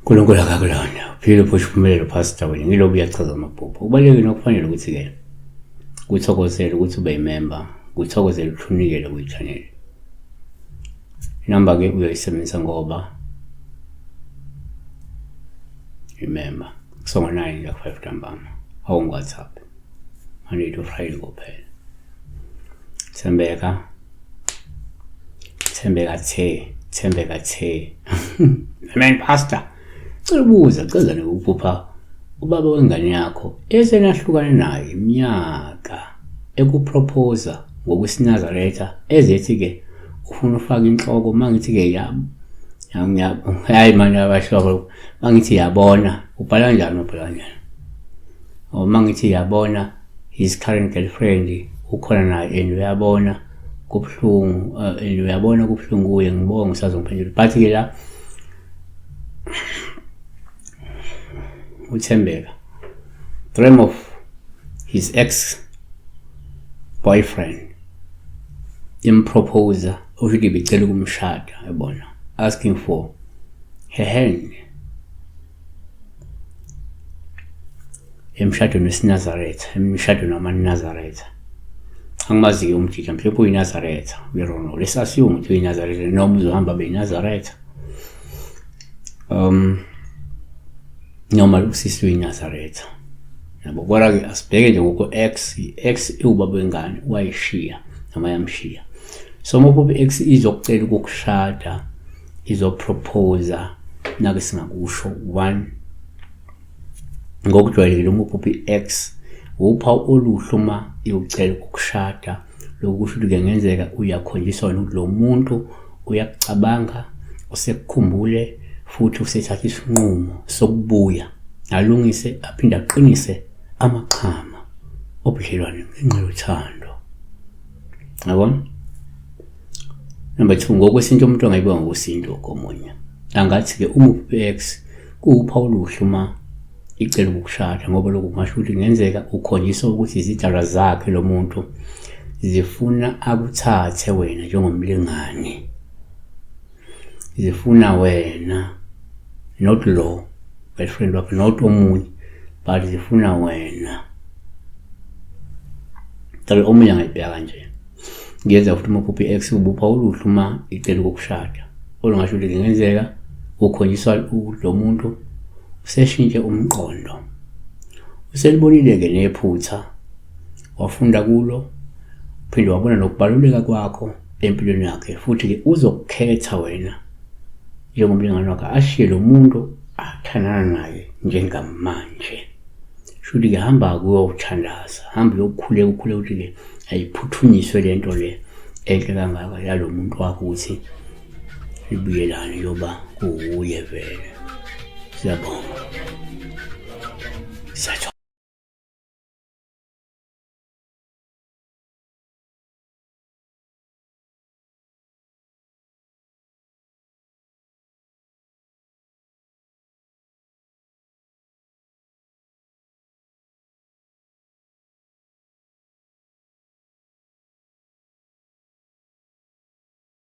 uNkulunkulu akakulona. Uphile uphusha uphumelele pastor wena ngilobu uyachaza amaphupho. Kubalulekile nokufanele ukuthi-ke kuthokozele ukuthi ube yimemba, kuthokozele ukuthi unikele kwi-channel. Inamba-ke uyoyisebenzisa ngoba imemba kusongo 9 la 5 ntambama awungu-WhatsApp Monday to Friday kuphela. Thembeka Thembeka the Thembeka the Amen pastor. Cela ubuza cela ukuphupha ubaba wengane yakho esenahlukane naye iminyaka ekuproposa ngokwesiNazaretha ezethi ke ufuna ufaka inhloko mangithi ke ya hayi manje abashoko mangithi yabona ubhala kanjani ubhala kanjani or mangithi yabona his current girlfriend ukhona naye and uyabona kubuhlungu and uyabona kubuhlungu kuye ngibonga usazongiphendula but ke la uThembeka dream of his ex boyfriend improposer usho ukuthi ibicela ukumshada yabona asking for her hand emshadweni wesiNazaretha emshadweni wamaNazaretha angimazi-ke umjita mhlawumbe uyiNazaretha we don't know let's assume ukuthi uyiNazaretha noma uzohamba abe yiNazaretha noma usisi uyiNazaretha yabo kodwa-ke asibheke nje ngoko-x i-x iwubaba wengane wayishiya noma yamshiya so uma uphupha i-x izokucela ukukushada izoproposa nake singakusho one ngokujwayelekile uma uphupha i-x wuphawu oluhle uma iyokucela ukukushada lokhu kusho ukuthi kungenzeka uyakhonjiswa wena ukuthi lo muntu uyakucabanga usekukhumbule futhi usethatha isinqumo sokubuya alungise aphinde aqinise amaxhama obudlelwane ngenxa yothando yabona. Number 2 ngokwesintu umuntu angayibonga ngokwesintu komunye angathi-ke uma uphuphe x kuwuphawu oluhle uma icela ukukushada ngoba lokhu kungasho ukuthi kungenzeka ukhonjiswa ukuthi izidalwa zakhe lo muntu zifuna akuthathe wena njengomlingani zifuna wena not lo girlfriend wakhe not omunye but zifuna wena dala omunye angayibheka kanje kuyenzeka futhi uma uphupha i-ex ubupha oluhle uma icela ukukushada olungasho ukuthi kungenzeka ukhonjiswa lo muntu useshintshe umqondo uselibonile-ke nephutha wafunda kulo phinde wabona nokubaluleka kwakho empilweni yakhe futhi-ke uzokukhetha wena njengomlingane wakhe ashiye lo muntu athandana naye njengamanje. Shuthi-ke hamba kuyothandaza, hamba uyokhuleka ukhuleka ukuthi-ke ayiphuthunyiswe le nto le enhle kangaka yalo muntu wakho ukuthi ibuyelane yoba kuwuye vele. Siyabonga. Siyathola.